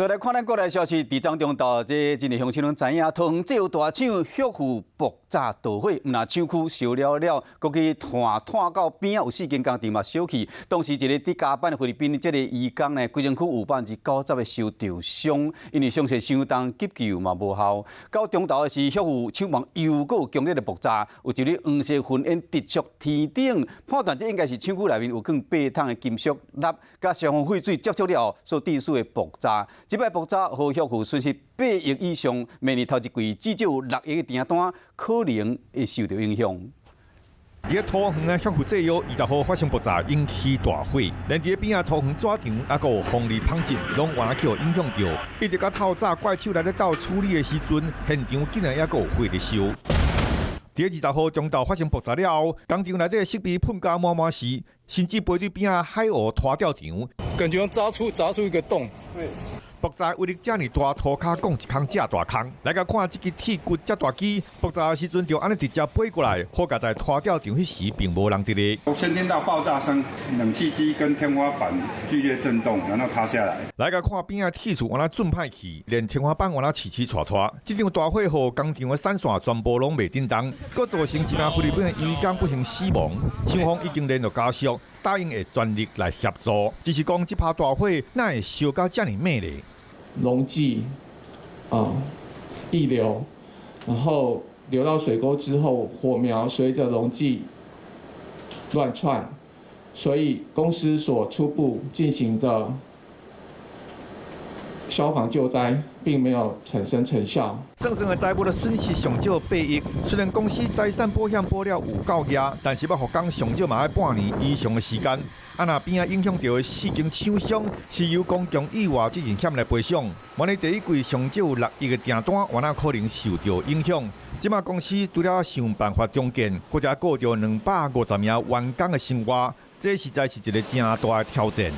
再來看咱國內消息，佇昨中晝，這真濟鄉親攏知影，桃園這有大廠旭富爆炸導火，毋但廠區燒了了，閣去炭炭到邊仔有四間工廠嘛燒去。當時一個佇加班的菲律賓這個移工呢，規身軀有90%的燒著傷，因為傷勢傷重，急救嘛無效。到中晝的時，旭富廠房又閣有強烈的爆炸，有一縷黃色雲煙直衝天頂，判斷這應該是廠區內面有囥八桶的金屬鈉，佮消防廢水接觸了後所致使的爆炸。這擺爆炸，予旭富損失8億以上，明年頭一季至少有6億的訂單可能會受著影響。佇咧桃園的旭富製藥20號發生爆炸，引起大火，連佇咧邊仔桃園紙廠，猶閣有豐利紡織，攏原來去予影響著。一直到透早怪手來咧鬥處理的時陣，現場竟然猶閣有火佇燒。佇咧20號中晝發生爆炸了後，工廠內底設備噴甲滿滿是，甚至飛對邊仔海湖拖吊場，感覺砸出一個洞。爆炸威力遮爾大，塗跤摃一空遮大空。來共看這支鐵骨遮大支，爆炸的時陣就按呢直接飛過來，好佳哉拖吊場彼時並無人佇咧。先聽到爆炸聲，冷氣機跟天花板劇烈震動，然後塌下來。來共看邊仔鐵厝按怎轉歹去，連天花板按怎起起掣掣。這場大火予工廠的產線全部攏袂振動，閣造成一名菲律賓的移工不幸死亡。廠方已經聯絡家屬，答應會全力來協助。只是講這趴大火哪會燒甲遮爾猛咧？溶劑啊溢流，然後流到水溝之後，火苗隨着溶劑亂竄，所以公司所初步進行的消防救災並沒有產生成效。算算的財物的損失上少8億，雖然公司財產保險保了有夠額，但是欲復工上少嘛愛半年以上的時間。啊，若邊仔影響著的四間廠商是由公共意外責任險來賠償，明年第一季上少有6億的訂單，原來可能受著影響。這馬公司除了想辦法重建，閣遮顧著250名員工的生活，這實在是一個誠大的挑戰。